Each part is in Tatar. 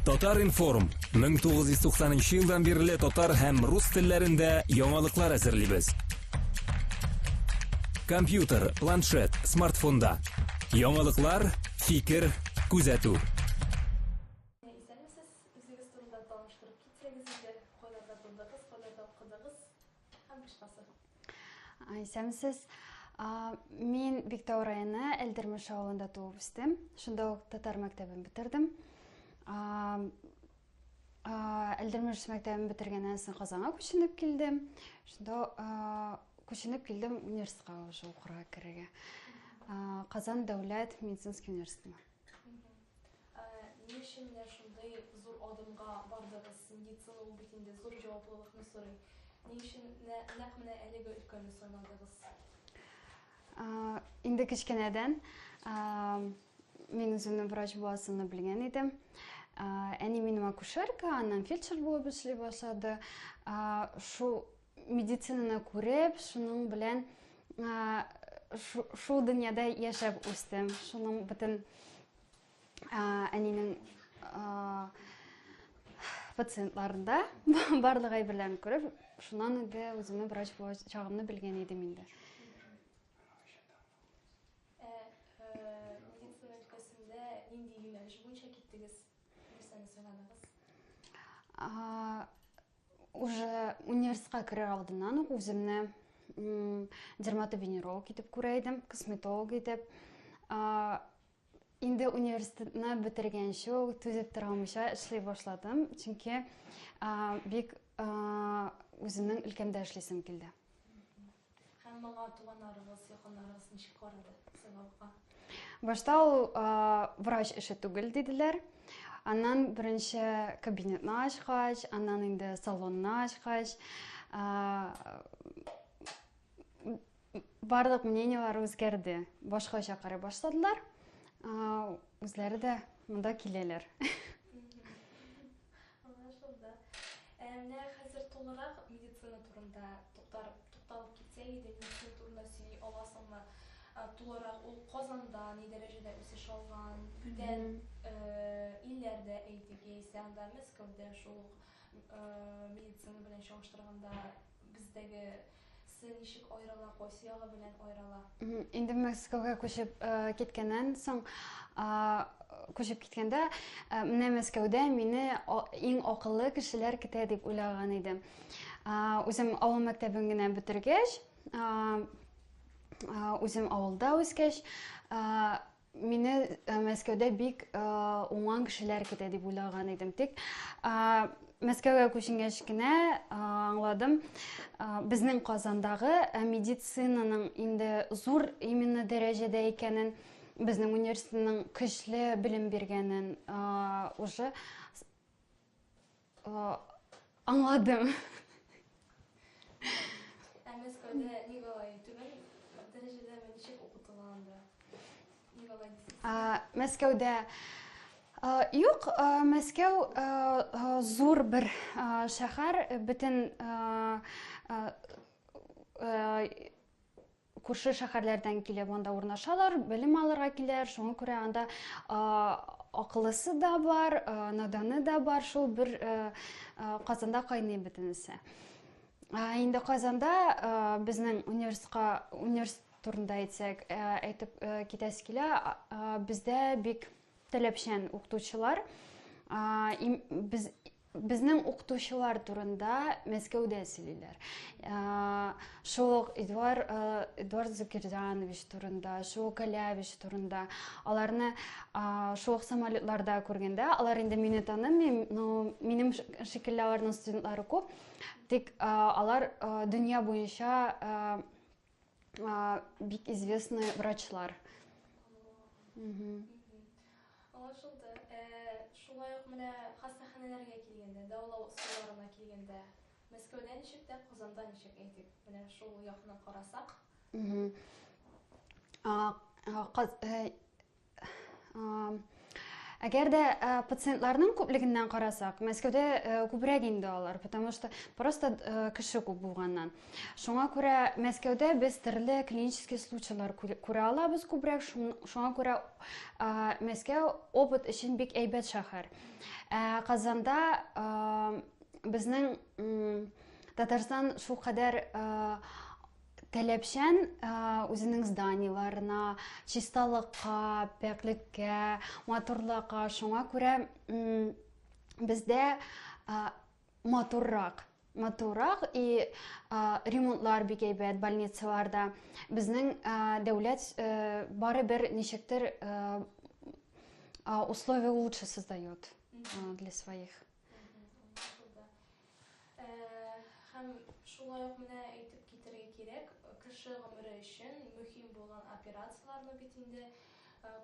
Татар-информ 1990 елдан бирле татар һәм рус телләрендә яңалыклар әзерлибез. Компьютер, планшет, смартфонда. Яңалыклар, фикер, күзәтү. Исәнмесез, үзегез турында таныштырып китсәгез иде, кайларда тудыгыз, кайларда укыдыгыз һәм башкасы. Исәнмесез. Мин Биктау районы Әлдермеш авылында туып үстем. Шунда ук татар мәктәбен бетердем. Әлдермеш мәктәбен бетергәннән соң Казанга күченеп килдем. Шунда күченеп килдем университетка уже укырга керергә. Казан дәүләт медицинский университетына. Ни өчен менә шундый зур адымга бардыгыз? Медицина ул бит инде зур җаваплылыкны сорый. Ни өчен нәкъ менә әлеге өлкәне сайладыгыз? Инде кечкенәдән мин үземнең врач буласымны белгән идем. Әни минем акушерка, аннан фельдшер булып эшли башлады. Шул медицинаны күреп, шуның белән шул дөньяда яшәп үстем. Шуның бөтен әнинең пациентларында барлык әйберләрен күреп, шуннан инде үземнең врач булачагымны белгән идем инде. Ә медицина өлкәсендә нинди юнәлеш буенча киттегез? Нәрсәне сайладыгыз? Уже университетка керер алдыннан ук үземне дерматовенеролог итеп күрә идем, косметолог итеп. Инде университетны бетергәнче үк түзеп тора алмыйча эшли башладым, чөнки бик үземнең өлкәмдә эшлисем килде. Һәм моңа туганнарыгыз, якыннарыгыз ничек карады сайлауга? Башта ул врач эше түгел диделәр. Аннан беренче кабинетны ачкач, аннан инде салонны ачкач, барлык мнениелар үзгәрде. Башкача карый башладылар. Үзләре дә монда киләләр. Аңлашылды. Ә менә хәзер тулырак медицина турында туктарып, тукталып китсәк иде, медицина турында сөйли аласыңмы? Тулырак ул Казанда ни дәрәҗәдә үсеш алган, бүтән илләрдә әйтик, яисә анда Мәскәүдә шул ук медицина белән чагыштырганда бездәге се ничек аерыла, кайсы ягы белән аерыла? Инде Мәскәүгә күчеп киткәннән соң, күчеп киткәндә, менә Мәскәүдә мине иң акыллы кешеләр көтә дип уйлаган идем. Үзем авыл мәктәбен генә бетергәч, үзем авылда үскәч, Мине э, Мәскәүдә бик э, уңган кешеләр көтә дип уйлаган идем. Тик э, Мәскәүгә күченгәч кенә аңладым, безнең Казандагы медицинаның инде зур именно дәрәҗәдә икәнен, безнең университетның көчле белем биргәнен уже Аңладым. Ә Мәскәүдә ник алай түбән дәрәҗәдәме, ничек укытыла анда? Ник алай дисез? Мәскәүдә юк, Мәскәү зур бер шәһәр, бөтен күрше шәһәрләрдән килеп анда урнашалар, белем алырга киләләр, шуңа күрә анда акыллысы да бар, наданы да бар, шул бер Казанда кайный бөтенесе. Инде Казанда безнең университетка, университет турында әйтсәк, әйтеп китәсе килә, бездә бик таләпчән укытучылар. Без Безнең укытучылар турында Мәскәүдә сөйлиләр. Шул ук Эдуар, Эдуард Закирзянович турында, шул ук Галявич турында. Аларны шул ук самолетларда күргәндә, алар инде мине танымый, но минем шикелле аларның студентлары күп. Тик алар дөнья буенча бик известный врачлар. Аңлашылды. Ә, шулай ук менә хастаханәләргә килгәндә, дәвалау ысулларына килгәндә, Мәскәүдә ничек тә, Казанда ничек әйтик, менә шул якны карасак. Э, Әгәр дә э, пациентларның күплегеннән карасак, Мәскәүдә э, күбрәк инде алар, потому что просто э, кеше күп булганнан. Шуңа күрә Мәскәүдә без төрле клинический случайлар күрә алабыз күбрәк, шуңа күрә Мәскәү опыт өчен бик әйбәт шәһәр. Ә Казанда безнең Татарстан шулкадәр таләпчән үзенең зданиеларына, чисталыкка, пакьлеккә, матурлыкка. Шуңа күрә бездә матуррак, матуррак и ремонтлар бик әйбәт больницаларда. Безнең дәүләт барыбер ничектер условия лучше создает для своих. Һәм шулай ук менә әйтеп китәргә кирәк, кеше гомере өчен мөһим булган операцияләрне бит инде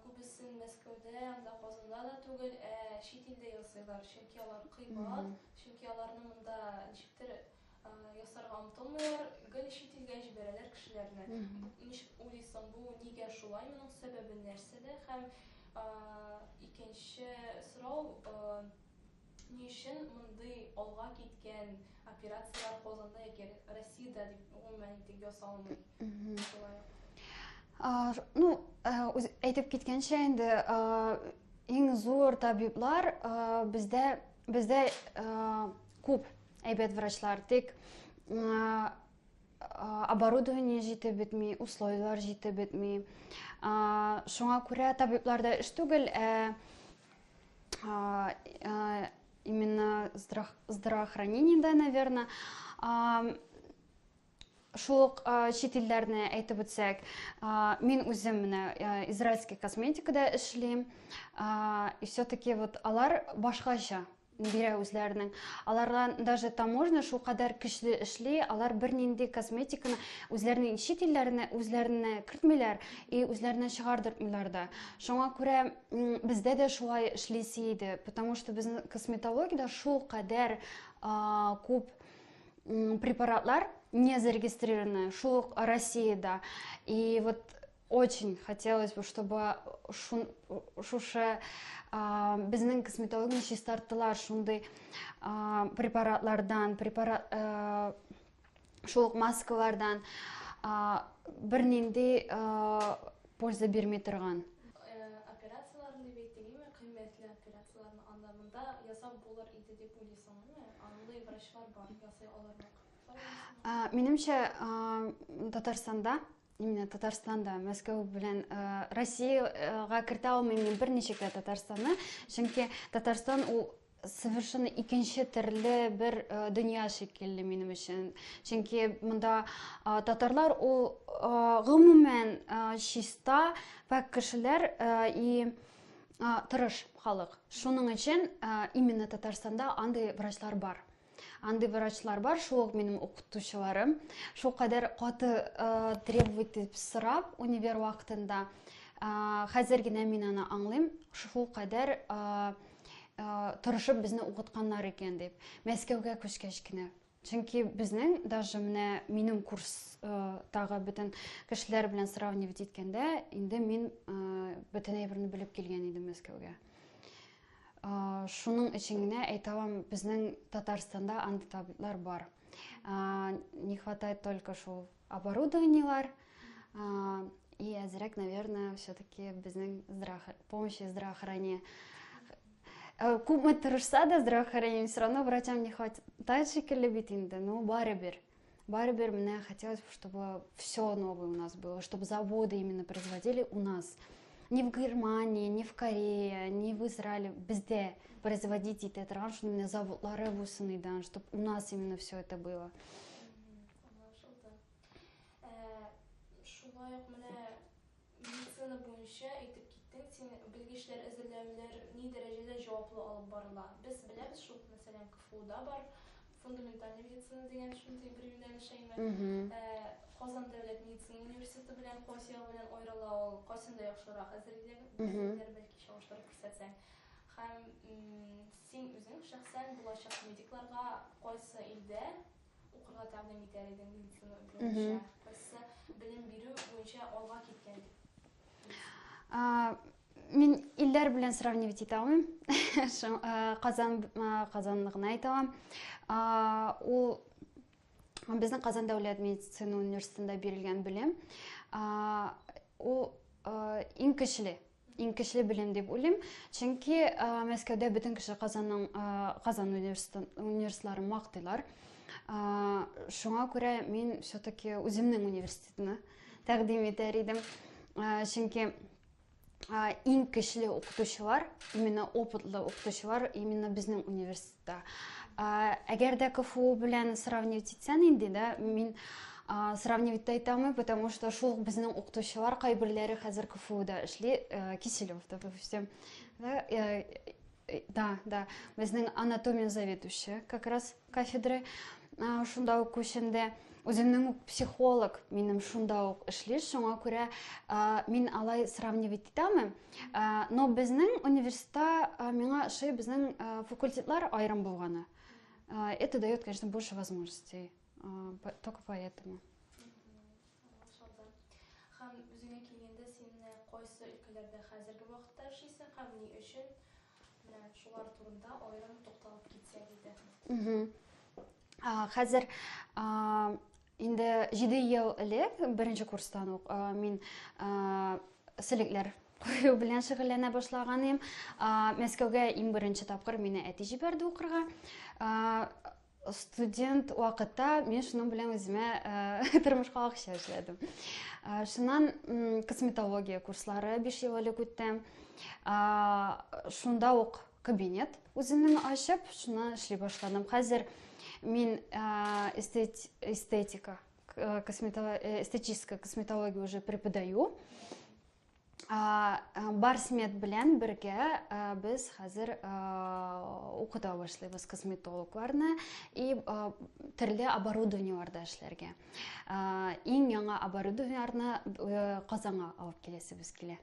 күбесен Мәскәүдә, анда Казанда да түгел, ә чит илдә ясыйлар, чөнки алар кыйбат, чөнки аларны монда ничектер ясарга омтылмыйлар, гел чит илгә җибәрәләр кешеләрне. Ничек уйлыйсың, бу нигә шулай, моның сәбәбе нәрсәдә? Һәм икенче сорау, Ни өчен мондый алга киткән операцияләр Казанда яки Россиядә дип гомумән әйтик ясалмый? Шулай ук. Ну, әйтеп киткәнчә инде, иң зур табиблар бездә бездә күп әйбәт врачлар, тик оборудование җитеп бетми, условияләр җитеп бетми. Шуңа күрә табибларда эш түгел, ә именно здравоохранениедә, наверное, шул ук чит илләрне әйтеп үтсәк, мин үзем менә израильский косметикада эшлим, и все-таки вот алар башкача бирә үзләренең. Аларга даже таможня шул кадәр көчле эшли, алар бернинди косметиканы үзләренең чит илләренә үзләренә кертмиләр и үзләренә чыгардыртмыйлар да. Шуңа күрә бездә дә шулай эшлисе иде, потому что безнең косметологиядә шул кадәр күп препаратлар не зарегистрированы, шул ук Россиядә. И вот очень хотелось бы, чтобы шушы безнең косметологияне чистарттылар шундый препаратлардан, препарат шул ук маскалардан бернинди польза бирми торган. Операцияләрне дип әйттек, әйме, кыйммәтле операцияләрне анда монда ясап булыр иде дип уйлыйсың, әйме? Андый врачлар бар, ясый алырлык. Минемчә, Татарстанда, именно Татарстанда, Мәскәү белән Россиягә кертә алмыйм мин берничек тә Татарстанны, чөнки Татарстан ул совершенно икенче төрле бер дөнья шикелле минем өчен. Чөнки монда татарлар ул гомумән чиста, пакь кешеләр и тырыш халык. Шуның өчен именно Татарстанда андый врачлар бар. Андый врачлар бар, шул ук минем укытучыларым. Шул кадәр каты требовать итеп сорап универ вакытында. Хәзер генә мин аны аңлыйм, шул кадәр тырышып безне укытканнар икән дип. Мәскәүгә күчкәч кенә. Чөнки безнең даже менә минем курстагы бөтен кешеләр белән сравнивать иткәндә, инде мин бөтен әйберне белеп килгән идем Мәскәүгә. Шуның өчен генә әйтә алам, безнең Татарстанда андый табиблар бар. Не хватает только шул оборудованиелар и әзрәк, наверное, все-таки безнең помощи здравоохранения. Күпме тырышса да здравоохранение, все равно врачам не хватает шикелле бит инде, но барыбер. Барыбер мне хотелось, чтобы все новое у нас было, чтобы заводы именно производили у нас. Не в Германии, не в Корее, не в Израиле, бездә производить итә торган шундый менә заводлары булсын иде, чтобы у нас именно все это было. Аңлашылды. Шулай ук менә медицина буенча әйтеп киттең, син белгечләр әзерләүләр ни дәрәҗәдә җаваплы алып барыла? Без беләбез шул, мәсәлән, КФУда бар фундаментальный медицина дигән шундый бер юнәлеш әйме. Казан дәүләт медицина университеты белән кайсы ягы белән аерыла ул, кайсында яхшырак әзерлиләр, бәлки чагыштырып күрсәтсәң. Һәм син үзең шәхсән булачак медикларга кайсы илдә укырга тәкъдим итәр идең медицина буенча? Кайсы белем бирү буенча алга киткән дип? Мин илләр белән сравнивать итә алмыйм. Казан Казанны гына әйтә алам. Ул безнең Казан дәүләт медицина университетында бирелгән белем. Ул иң көчле, иң көчле белем дип уйлыйм. Чөнки Мәскәүдә бөтен кеше Казанның Казан университетларын мактыйлар. Шуңа күрә мин все-таки үземнең университетны тәкъдим итәр идем. Чөнки иң көчле укытучылар, именно опытлы укытучылар именно безнең университетта. Әгәр дә КФУ белән сравнивать итсәң инде, да, мин сравнивать та итә алмыйм, потому что шул ук безнең укытучылар кайберләре хәзер КФУда эшли, Киселев, допустим. Да, да, безнең анатомия заведующий как раз кафедры шунда ук күченде. Үземнең үк психолог минем шунда ук эшли, шуңа күрә мин алай сравнивать итә алмыйм. Но безнең университетта миңа ошый безнең факультетлар аерым булганы. Это дает, конечно, больше возможностей. Только поэтому. Аңлашылды. Һәм үзеңә килгәндә, син менә кайсы өлкәләрдә хәзерге вакытта эшлисең һәм ни өчен? Менә шулар турында аерым тукталып китсәк иде. Хәзер инде 7 ел элек, беренче курстан ук мин селекләр кую белән шөгыльләнә башлаган идем. Мәскәүгә иң беренче тапкыр мине әти җибәрде укырга. Студент вакытта мин шуның белән үземә тормышка акча эшләдем. Шуннан косметология курслары 5 ел элек үттем. Шунда ук кабинет үземнең ачып, шуннан эшли башладым. Хәзер мин эстетика, эстетическая косметология уже преподаю. Барсмед белән бергә без хәзер укыта башлыйбыз косметологларны и төрле оборудованиеларда эшләргә. Иң яңа оборудованиеларны Казанга алып киләсебез килә.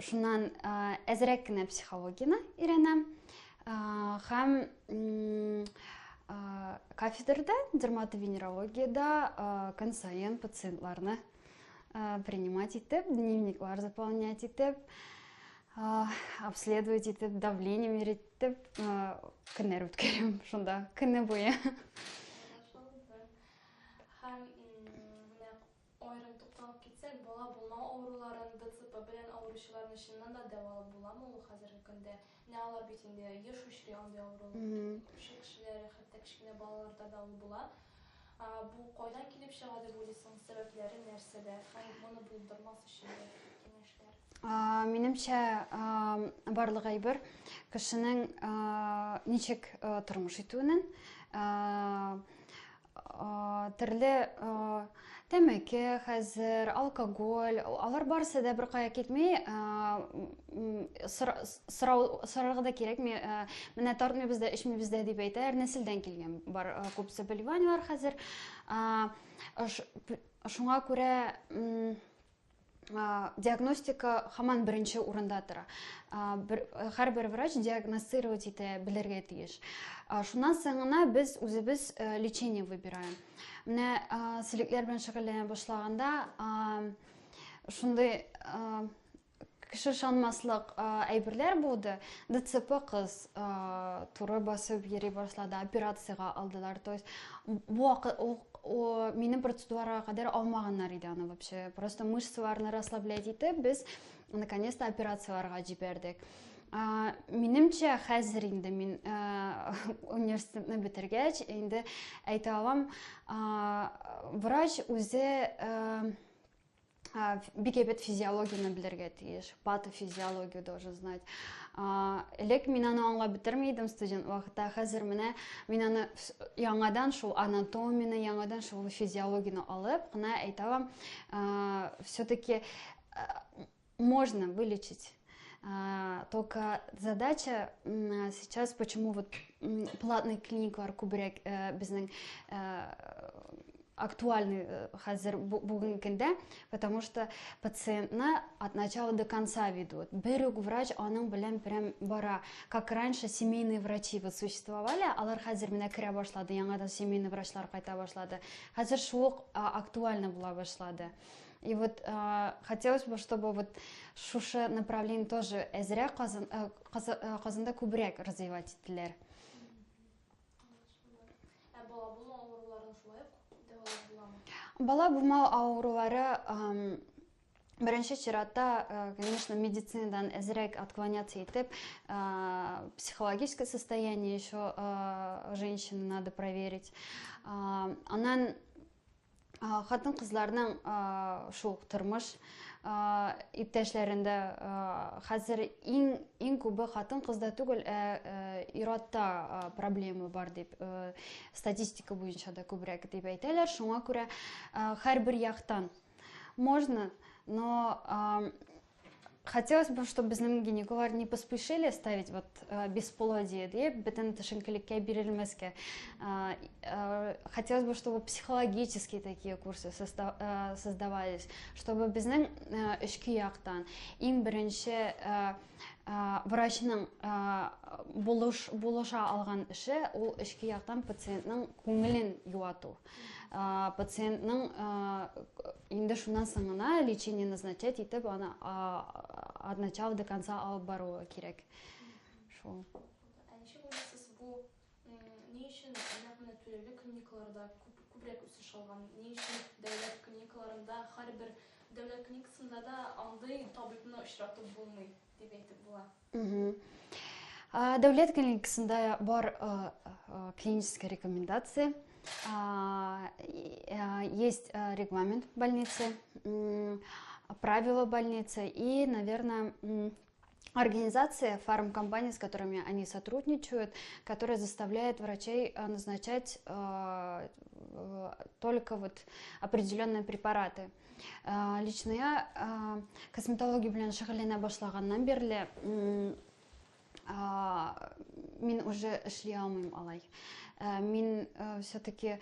Шуннан әзрәк кенә психологияне өйрәнәм. Һәм кафедрада дерматовенерологиядә көн саен пациентларны принимать итеп, дневниклар заполнять итеп, обследовать итеп, давление мерить итеп, көннәр үткәрәм шунда, көне буе. Һәм менә аерым тукталып китсәк, бала булмау авыруларын, ДЦП белән авыручыларны чыннан да дәвалап буламы ул хәзерге көндә? Менә алар бит инде еш очрый андый авыру кешеләре, хәтта кечкенә балаларда да ул була. Бу кайдан килеп чыга дип уйлыйсың, сәбәпләре нәрсәдә һәм моны булдырмас өчен киңәшләр? Минемчә, барлык әйбер кешенең ничек тормыш итүеннән, төрле тәмәке хәзер, алкоголь, алар барысы да беркая китми, сорау сорарга да кирәкми, менә тартмыйбыз да, эчмибез дә дип әйтәләр, нәселдән килгән бар күп заболеваниеләр хәзер. Шуңа күрә диагностика һаман беренче урында тора. Һәрбер врач диагностировать итә белергә тиеш. Шуннан соң гына без үзебез лечение выбираем. Менә селекләр белән шөгыльләнә башлаганда шундый кеше ышанмаслык әйберләр булды. ДЦП кыз туры басып йөри башлады, операциягә алдылар. То есть бу вакыт минем процедурага кадәр алмаганнар иде аны вообще. Просто мышцаларны расслаблять итеп, без наконец-то операцияларга җибәрдек. Минемчә, хәзер инде мин университетны бетергәч, инде әйтә алам, врач үзе бик әйбәт физиологияне белергә тиеш, патофизиологию должен знать. Элек мин аны аңлап бетерми идем студент вакытта, хәзер менә мин аны яңадан шул анатомияне, яңадан шул физиологияне алып кына әйтә алам, все-таки можно вылечить. Только задача сейчас, почему вот платный клиникалар күбрәк безнең актуальный хәзер бүгенге көндә, потому что пациентны от начала до конца ведут. Бер үк врач аның белән прям бара. Как раньше семейные врачи вот существовали, алар хәзер менә керә башлады, яңадан семейный врачлар кайта башлады. Хәзер шул ук актуально була башлады. И вот хотелось бы, чтобы вот шушы направление тоже әзрәк Казан, Казанда күбрәк развивать иттеләр. Ә бала булмау авыруларын шулай ук дәвалап буламы? Бала булмау авырулары беренче чиратта, конечно, медицинадан әзрәк отклоняться итеп, психологическое состояние еще женщины надо проверить. Аннан хатын-кызларның шул тормыш иптәшләрендә хәзер иң иң күбе хатын-кызда түгел, ә ир-атта проблема бар дип, статистика буенча да күбрәк дип әйтәләр. Шуңа күрә һәрбер яктан можно, но хотелось бы, чтобы безнең гинекологлар не поспешили ставить вот бесплодие дип, бөтен төшенкелеккә бирелмәскә. Хотелось бы, чтобы психологические такие курсы создавались, чтобы безнең эчке яктан иң беренче врачның булыш булыша алган эше ул эчке яктан пациентның күңелен юату. Пациентның инде шуннан соң гына лечение назначать итеп, аны от начала до конца алып баруы кирәк. Шул. Ә ничек уйлыйсыз, бу ни өчен нәкъ менә түләүле клиникаларда күбрәк үсеш алган? Ни өчен дәүләт клиникаларында, һәрбер дәүләт клиникасында да андый табибны очратып булмый дип әйтеп була? Дәүләт клиникасында бар клиническая рекомендация, есть регламент больницы, правила больницы и, наверное, организация, фармкомпании, с которыми они сотрудничают, которая заставляет врачей назначать только вот определенные препараты. Лично я косметология белән шөгыльләнә башлаганнан бирле мин уже эшли алмыйм алай. Мин все-таки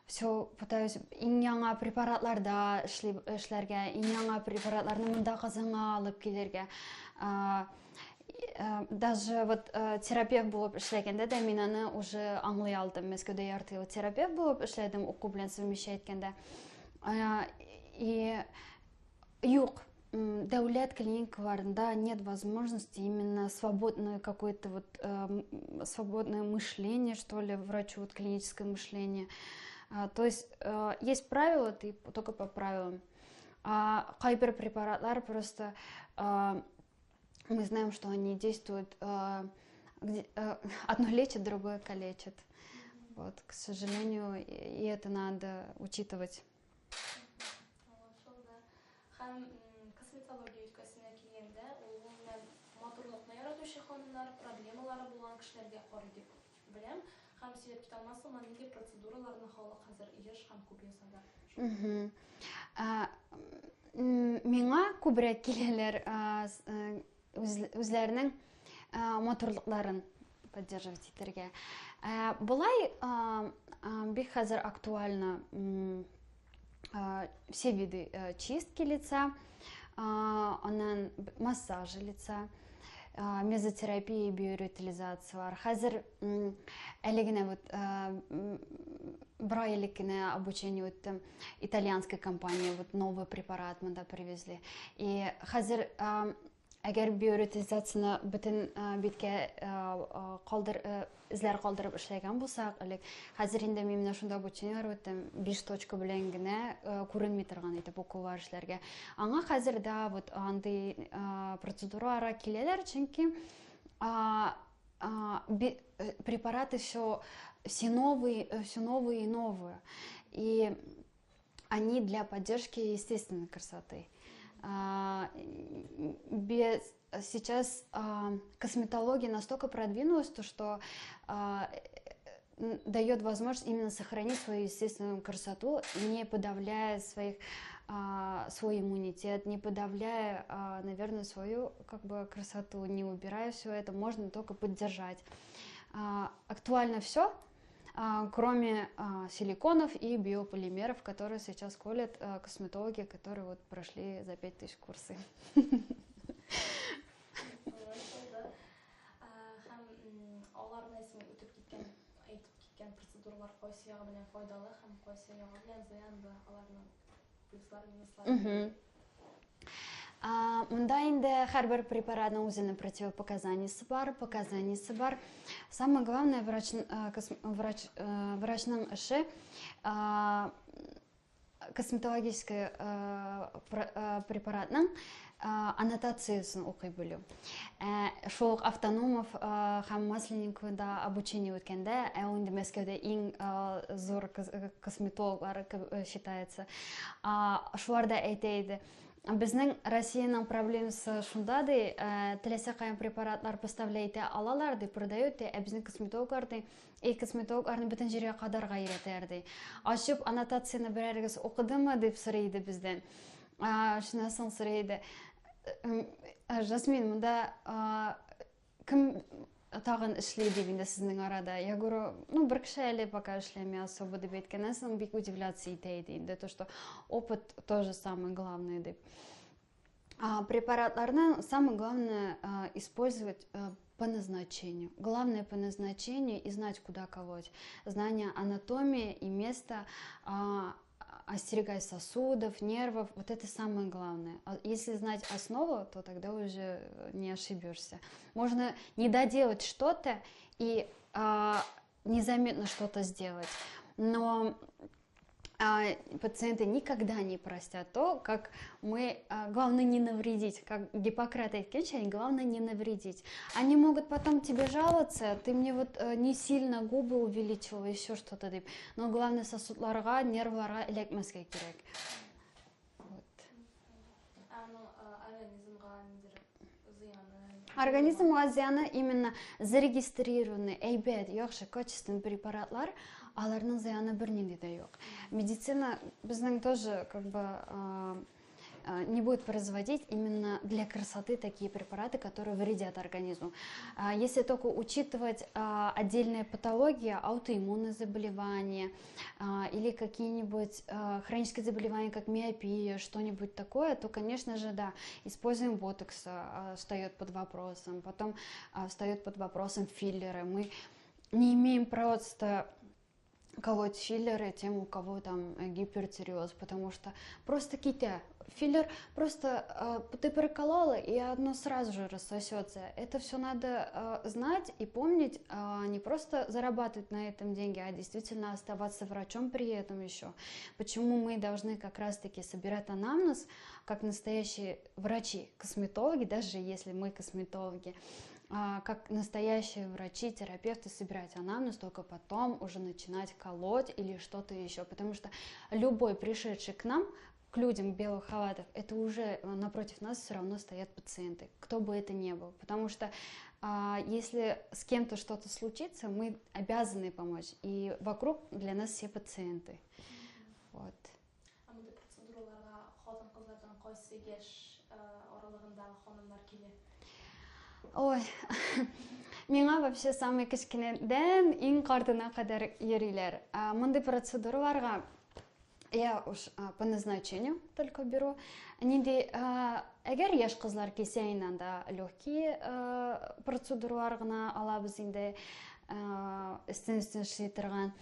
все пытаюсь иң яңа препаратларда эшләргә, иң яңа препаратларны монда Казанга алып килергә. Даже вот терапевт булып эшләгәндә дә мин аны уже аңлый алдым. Мәскәүдә ярты ел терапевт булып эшләдем, уку белән совмещать иткәндә. И юк, дәүләт клиникаларында нет возможности именно свободное какое-то вот свободное мышление, что ли, врачу, вот клиническое мышление. То есть есть правила, ты только по правилам. А кайбер препаратлар просто мы знаем, что они действуют, где одно лечит, другое калечит. Вот, к сожалению, и это надо учитывать. Аңлашылды. Һәм косметология өлкәсенә килгәндә, ул гомумән матурлыкны яратучы ханымнар, проблемалары булган кешеләргә карый дип беләм. Һәм сөйләп китә алмассыңмы, нинди процедураларны халык хәзер еш һәм күп ясата? Миңа күбрәк киләләр үзләренең матурлыкларын поддерживать итәргә. Болай бик хәзер актуально все виды чистки лица, аннан массажи лица, мезотерапия, биоревитализациялар. Хәзер әле генә вот бер ай элек кенә обучение үттем. Итальянская компания вот новый препарат монда привезли. И хәзер әгәр биоревитализацияне бөтен биткә калдыр эзләр калдырып эшләгән булсак элек, хәзер инде мин менә шунда обучениеләр үттем, биш точка белән генә күренми торган итеп уколлар эшләргә. Аңа хәзер да вот андый процедураларга киләләр, чөнки препараты все новые и новые. И они для поддержки естественной красоты. Без, сейчас косметология настолько продвинулась, то, что дает возможность именно сохранить свою естественную красоту, не подавляя свой иммунитет, не подавляя, наверное, свою как бы красоту, не убирая все это, можно только поддержать. Актуально все, кроме силиконов и биополимеров, которые сейчас колят косметологи, которые вот прошли за 5000 курсы. Аңлашылды. Һәм аларны син үтеп киткән, әйтеп киткән процедуралар кайсы ягы белән файдалы һәм кайсы ягы белән зыянлы аларның? Плюслар, минуслар. Монда инде һәрбер препаратның үзенең противопоказаниясе бар, показаниясе бар. Самое главное, врачның эше косметологический препаратның аннотациясен укый белү. Шул ук Автономов һәм Масленниковда обучение үткәндә, ә ул инде Мәскәүдә иң зур косметологлар считается. Шулар да әйтә иде. Безнең Россиянең проблемасы шунда ди, теләсә каян препаратлар поставлять итә алалар ди, продают ди, ә безнең косметологлар ди, и косметологларны бөтен җиргә кадарга өйрәтәләр ди. Ачып аннотацияне берәрегез укыдымы дип сорый иде бездән. Шуннан соң сорый иде. Жасмин, монда кем тагын эшли дип инде сезнең арада? Я говорю, ну, бер кеше әле пока эшләми особо дип әйткәннән соң бик удивляться итә иде инде, то, что опыт тоже самый главный дип. Препаратларны самое главное использовать по назначению. Главное по назначению и знать, куда колоть. Знание анатомии и места, остерегаясь сосудов, нервов, вот это самое главное. А если знать основу, то тогда уже не ошибешься. Можно не доделать что-то и незаметно что-то сделать, но пациенты никогда не простят то, как мы, главное не навредить, как Гиппократ әйткәнчә, главное не навредить. Они могут потом тебе жаловаться, ты мне вот не сильно губы увеличила, еще что-то дип. Но главное сосудларга, нервларга эләкмәскә кирәк. Вот. Аның организмга ниндидер зыяны? Организмга зыяны именно зарегистрированный, әйбәт, яхшы, качественный препаратлар, аларның зыяны бернинди дә юк. Медицина безнең тоже как бы не будет производить именно для красоты такие препараты, которые вредят организму. Если только учитывать отдельные патологии, аутоиммунные заболевания или какие-нибудь хронические заболевания, как миопия, что-нибудь такое, то, конечно же, да, используем ботокс, встает под вопросом, потом встает под вопросом филлеры. Мы не имеем просто колоть филлеры тем, у кого там гипертиреоз, потому что просто китә. Филлер просто ты проколола, и одно сразу же рассосется. Это все надо знать и помнить, не просто зарабатывать на этом деньги, а действительно оставаться врачом при этом еще. Почему мы должны как раз-таки собирать анамнез, как настоящие врачи, косметологи, даже если мы косметологи, как настоящие врачи, терапевты собирать анамнез, только потом уже начинать колоть или что-то еще. Потому что любой пришедший к нам, к людям белых халатов, это уже напротив нас все равно стоят пациенты, кто бы это ни был. Потому что если с кем-то что-то случится, мы обязаны помочь. И вокруг для нас все пациенты. Вот. Ә мондый процедураларга хатын-кызлардан кайсы яшь аралыгындагы ханымнар килә? Ой, миңа вообще самый кечкенәдән иң картына кадәр йөриләр. Мондый процедураларга я уж по назначению только беру. Нинди, әгәр яшь кызлар килсә, инде анда легкие процедуралар гына алабыз инде, өстен-өстен эшли торган.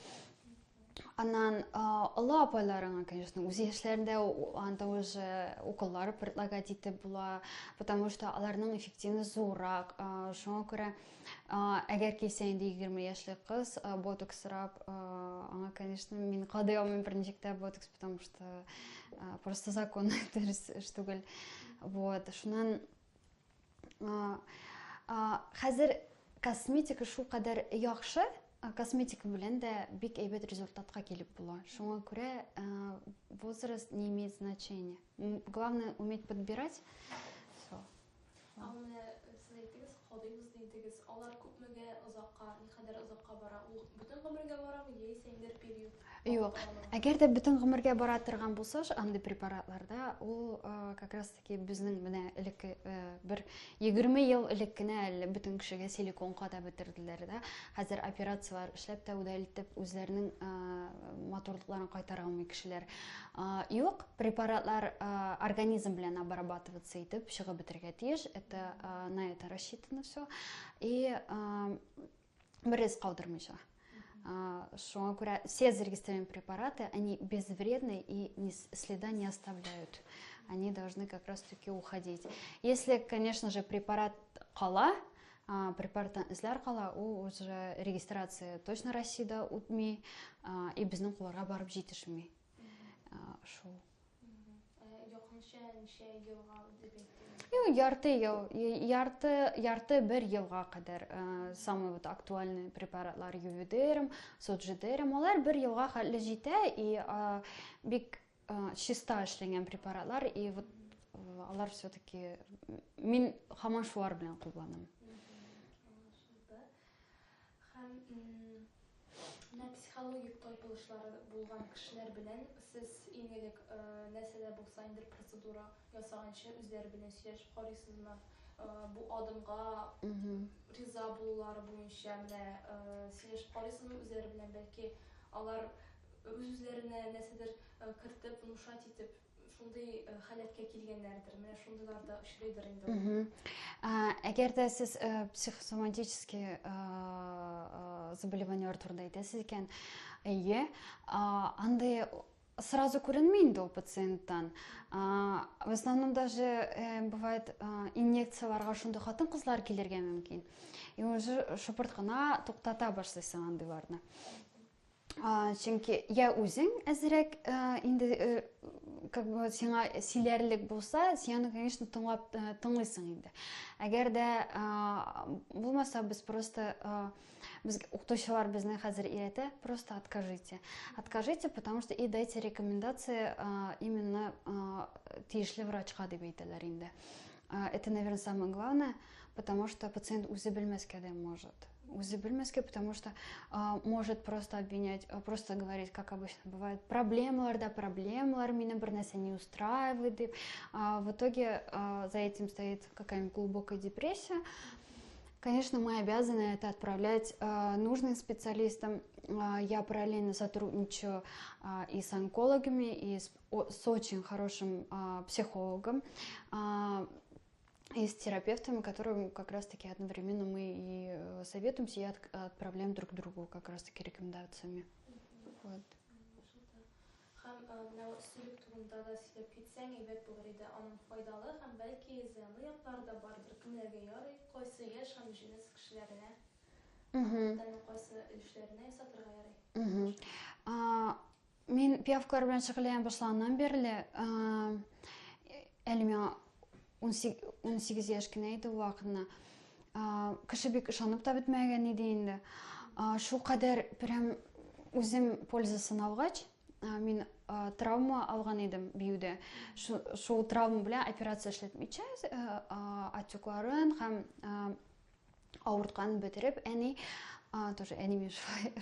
Аннан олы апайларыңа, конечно, үз яшьләрендә анда уже уколлар предлагать итеп була, потому что аларның эффективность зуррак. Шуңа күрә, әгәр килсә инде 20 яшьлек кыз, ботокс сорап, аңа, конечно, мин кадый алмыйм берничек тә ботокс, потому что просто закон дөрес эш түгел. Вот, шуннан хәзер косметика шулкадәр яхшы, косметика белән дә бик әйбәт результатка килеп була. Шуңа күрә возраст не имеет значения. Главное уметь подбирать. Всё. Ә менә сез әйттегез, кадыйбыз дидегез. Алар күпмегә озакка, никадәр озакка бара? Ул бөтен гомергә барамы, яисә инде период? Юк. Әгәр дә бөтен гомергә бара торган булса, андый препаратларда ул как раз таки безнең менә элекке бер 20 ел элек кенә әле бөтен кешегә силикон кадап бетерделәр дә. Хәзер операцияләр эшләп тә удалить үзләренең матурлыкларын кайтара алмый кешеләр. Юк, препаратлар организм белән обрабатываться итеп чыгып бетерергә тиеш. Это на это рассчитано все. И бер эз калдырмыйча. Шуңа күрә все зарегистрированные препараты, они безвредны и следа не оставляют. Они должны как раз-таки уходить. Если, конечно же, препарат кала, препараттан эзләр кала, ул уже регистрация точно Россиядә үтми, и безнең кулларга барып җитешми. Шул. Якынча ничә елга дип әйттең? Ну, ярты ел, ярты бер елга кадәр самый вот актуальный препаратлар Ювидерм, Соджидерм, алар бер елга хәтле җитә и бик чиста эшләнгән препаратлар и вот алар все-таки мин һаман шулар белән кулланам. Һәм менә психологик тайпылышлары булган кешеләр белән сез иң элек нәрсә дә булса инде процедура ясаганчы үзләре белән сөйләшеп карыйсызмы? Бу адымга риза булулары буенча менә сөйләшеп карыйсызмы үзләре белән? Бәлки алар үз-үзләренә нәрсәдер кертеп, внушать итеп шундый халәткә килгәннәрдер. Менә шундыйлар да очрыйдыр инде. Әгәр дә сез психосоматический заболеваниеләр турында әйтәсез икән, әйе, андый сразу күренми инде ул пациенттан. В основном даже бывает инъекцияларга шундый хатын-кызлар килергә мөмкин. И уже шыпырт кына туктата башлыйсың андыйларны. Чөнки я үзең әзрәк инде как бы сиңа сөйләрлек булса, син аны, конечно, тыңлап тыңлыйсың инде. Әгәр дә булмаса, без просто без укытучылар безне хәзер өйрәтә, просто откажите. Откажите, потому что и дайте рекомендации именно тиешле врачка дип әйтәләр инде. Это, наверное, самое главное, потому что пациент үзе белмәскә дә может. Үзе белмәскә, потому что может просто обвинять, просто говорить, как обычно бывает, проблемалар, да, проблемалар, мине бер нәрсә не устраивает, дип. В итоге за этим стоит какая-нибудь глубокая депрессия. Конечно, мы обязаны это отправлять нужным специалистам. Я параллельно сотрудничаю и с онкологами, и с очень хорошим психологом, и с терапевтами, которым как раз-таки одновременно мы и советуемся, и отправляем друг другу как раз-таки рекомендациями. Вот. Һәм менә өстелек турында да сөйләп китсәң, әйбәт булыр иде. Аның файдалы һәм бәлки зыянлы яклары да бардыр. Кемнәргә ярый, кайсы яшь һәм җенес кешеләренә, тәннең кайсы өлешләренә ясатырга ярый? Мин пиявкалар белән шөгыльләнә башлаганнан бирле, әле миңа 18 яшь кенә иде ул вакытны. Кеше бик ышанып та бетмәгән иде инде. Шул кадәр прям үзем пользасын алгач, мин травма алган идем биюдә. Шул травма белән операция эшләтмичә, отекларын һәм авыртканын бетереп, әни, тоже әни мин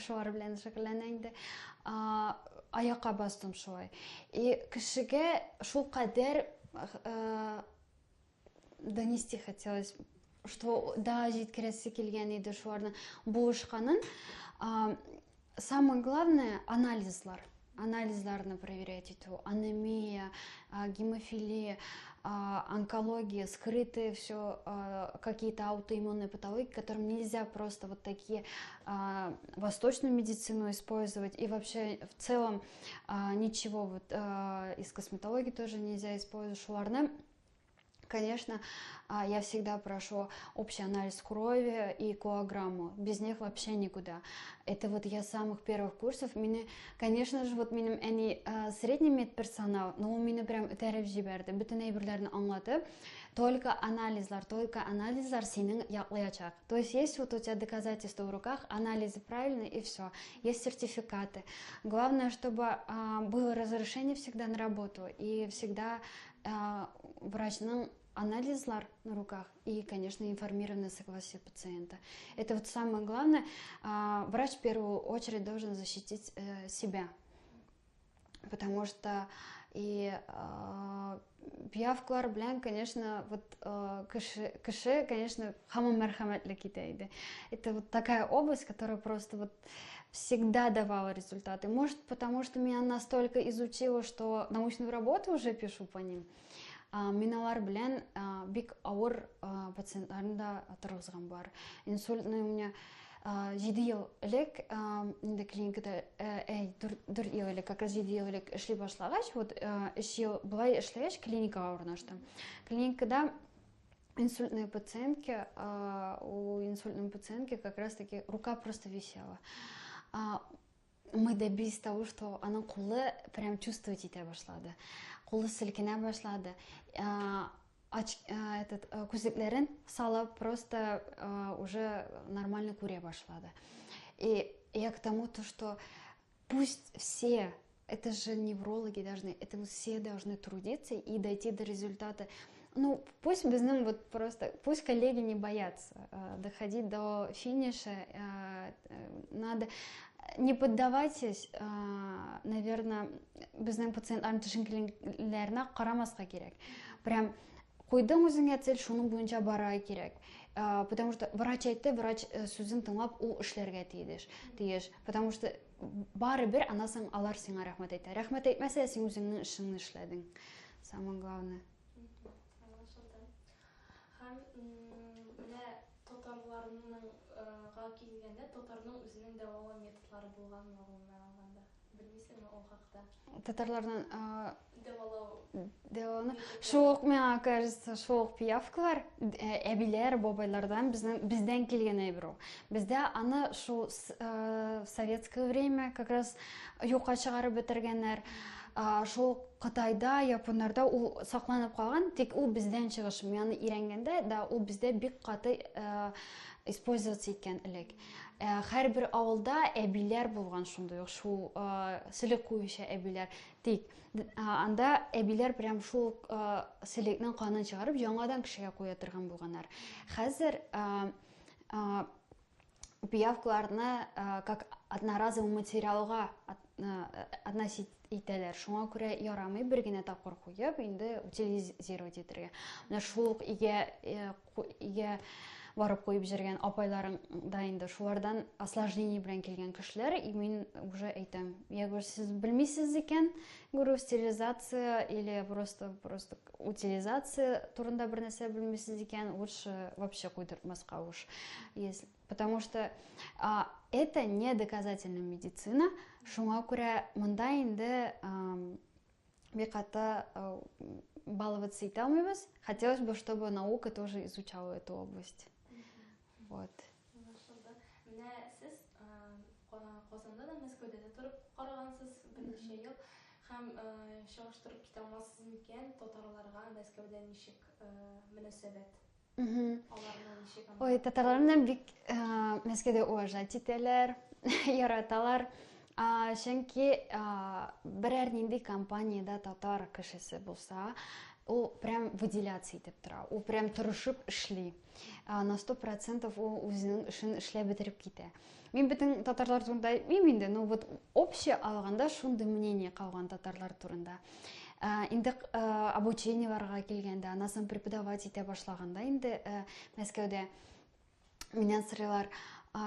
шулар белән шөгыльләнә инде, аякка бастым шулай. И кешегә шул кадәр донести хотелось, что да, җиткерәсе килгән иде шуларны булышканын. Самое главное анализлар. Анализларны проверять итү, анемия, гемофилия, онкология, скрытые все какие-то аутоиммунные патологии, которым нельзя просто вот такие восточную медицину использовать, и вообще в целом ничего вот из косметологии тоже нельзя использовать. Шуларны, конечно, я всегда прошу общий анализ крови и коаграмму. Без них вообще никуда. Это вот я с самых первых курсов. Мине, конечно же, вот минем әни средний медперсонал, но ул мине прям этәреп җибәрде. Бөтен әйберләрне аңлатып, только анализлар синең яклаячак. То есть есть вот у тебя доказательства в руках, анализы правильные и все. Есть сертификаты. Главное, чтобы было разрешение всегда на работу и всегда врачның анализлар на руках и, конечно, информированное согласие пациента. Это вот самое главное. Врач в первую очередь должен защитить себя, потому что и пиявкалар белән, конечно, вот кеше, конечно, һаман мәрхәмәтле китә иде. Это вот такая область, которая просто вот всегда давала результаты. Может, потому что меня настолько изучила, что научную работу уже пишу по ним. Мин алар белән бик авыр пациентларны да торгызган бар. Инсультный у меня 7 ел элек инде клиникада, әй, 4 ел элек, как раз 7 ел элек эшли башлагач, вот 3 ел болай эшләгәч, клиникага урнаштым. Клиникада инсультные пациентки, у инсультной пациентки как раз таки рука просто висела. Мы добились того, что аның кулы прям чувствовать итә башлады. Кулы селкенә башлады. Этот, күзлекләрен салып, просто уже нормально күрә башлады. И я к тому, то, что пусть все, это же неврологи должны, это все должны трудиться и дойти до результата. Ну, пусть безнең вот просто, пусть коллеги не боятся доходить до финиша, надо не поддавайтесь, наверное, безнең пациентларның төшенкелекләренә карамаска кирәк. Прям куйдың үзеңә цель, шуның буенча барырга кирәк. Потому что врач әйтте, врач сүзен тыңлап, ул эшләргә тиеш. Потому что барыбер аннан соң алар сиңа рәхмәт әйтә. Рәхмәт әйтмәсә, син үзеңнең эшеңне эшләдең. Самое главное. Аңлашылды. Һәм менә татарларның га килгәндә, татарның үзенең дәвалау методлары булганмы гомумән алганда? Белмисеңме ул хакта? Татарларның Дәвалау дәвалауны шул ук, миңа кажется, шул ук пиявкалар, әбиләр, бабайлардан безнең бездән килгән әйбер ул. Бездә аны шул в советское время как раз юкка чыгарып бетергәннәр. Шул Кытайда, японнарда ул сакланып калган, тик ул бездән чыгыш. Мин аны өйрәнгәндә да ул бездә бик каты использоваться иткән элек. Һәрбер авылда әбиләр булган шундый ук, шул селек куючы әбиләр. Тик анда әбиләр прям шул селекнең канын чыгарып, яңадан кешегә куя торган булганнар. Хәзер пиявкаларны как одноразовый материалга относить итәләр. Шуңа күрә ярамый бер генә тапкыр куеп, инде утилизировать итәргә. Менә шул ук өйгә барып куеп җөргән апайларың да инде шулардан осложнение белән килгән кешеләр, и мин уже әйтәм. Я говорю, сез белмисез икән, говорю, стерилизация или просто утилизация турында бер нәрсә белмисез икән, лучше вообще куйдыртмаска уж. Если, потому что это не доказательная медицина, шуңа күрә монда инде бик каты баловаться итә алмыйбыз. Хотелось бы, чтобы наука тоже изучала эту область. Вот. Аңлашылды. Менә сез Казанда да, Мәскәүдә дә торып карагансыз берничә ел һәм чагыштырып китә алмассыз микән, татарларга Мәскәүдә ничек мөнәсәбәт? Аларны ничек анда? Ой, татарларны бик Мәскәүдә уважать итәләр, яраталар. Чөнки берәр нинди компаниядә татар кешесе булса, ул прям выделяться итеп тора, ул прям тырышып эшли. На 100% ул үзенең эшен эшләп бетереп китә. Мин бөтен татарлар турында әйтмим инде, но вот общее алганда шундый мнение калган татарлар турында. Инде обучениеларга килгәндә, аннан соң преподавать итә башлаганда инде Мәскәүдә миннән сорыйлар,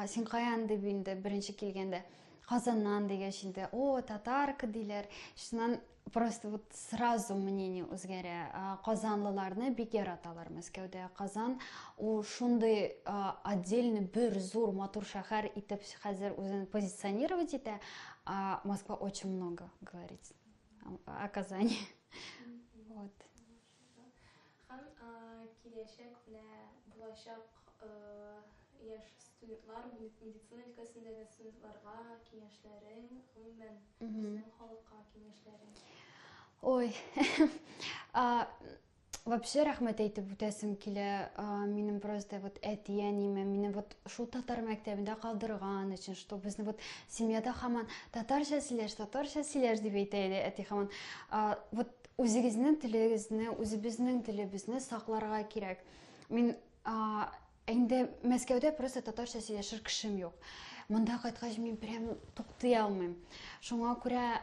син каян дип инде беренче килгәндә, Казаннан дигәч инде, о, татарка диләр. Шуннан просто вот сразу мнение үзгәрә. Казанлыларны бик яраталар Мәскәүдә. Казан ул шундый отдельный бер зур матур шәһәр итеп хәзер үзен позиционировать итә. А Москва очень много говорит о Казани. Вот. Һәм киләчәк менә булачак яшь студентлар, медицина өлкәсендәге студентларга киңәшләрең, гомумән безнең халыкка киңәшләрең? Ой, вообще рәхмәт әйтеп үтәсем килә. Минем просто вот әти-әниемә, мине вот шул татар мәктәбендә калдырган өчен, что безне вот семьяда һаман татарча сөйләш, татарча сөйләш дип әйтә иде әти һаман. Вот үзегезнең телегезне, үзебезнең телебезне сакларга кирәк. Мин инде Мәскәүдә просто татарча сөйләшер кешем юк. Монда кайткач мин прям туктый алмыйм. Шуңа күрә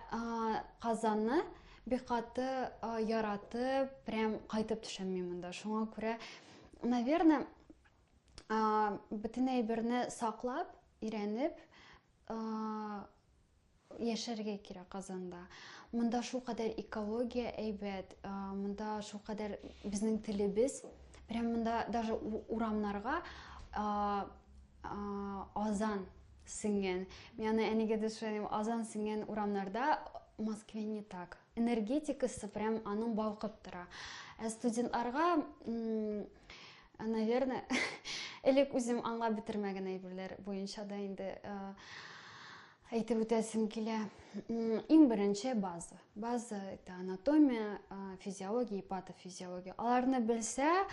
Казанны бик каты яратып, прям кайтып төшәм мин монда. Шуңа күрә, наверное, бөтен әйберне саклап, өйрәнеп, яшәргә кирәк Казанда. Монда шулкадәр экология әйбәт, монда шулкадәр безнең телебез, прям монда даже урамнарга азан сеңгән. Мин аны әнигә дә шулай дим, азан сеңгән урамнарда Москве не так. Энергетикасы прям аның балкып тора. Ә студентларга, наверное, элек үзем аңлап бетермәгән әйберләр буенча да инде әйтеп үтәсем килә. Иң беренче база. База это анатомия, физиология и патофизиология. Аларны белсә,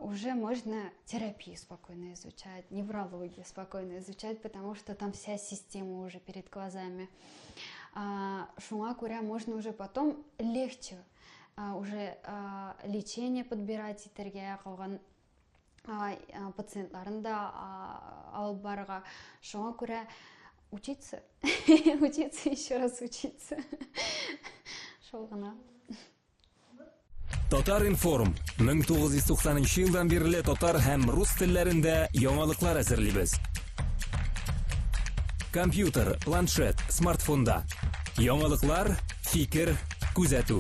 уже можно терапию спокойно изучать, неврологию спокойно изучать, потому что там вся система уже перед глазами. Шуңа күрә можно уже потом легче уже лечение подбирать итәргә, калган пациентларын да алып барырга. Шуңа күрә учиться, учиться, еще раз учиться. Шул гына. Татар-информ 1990 елдан бирле татар һәм рус телләрендә яңалыклар әзерлибез. Компьютер, планшет, смартфонда. Яңалыклар, фикер, күзәтү.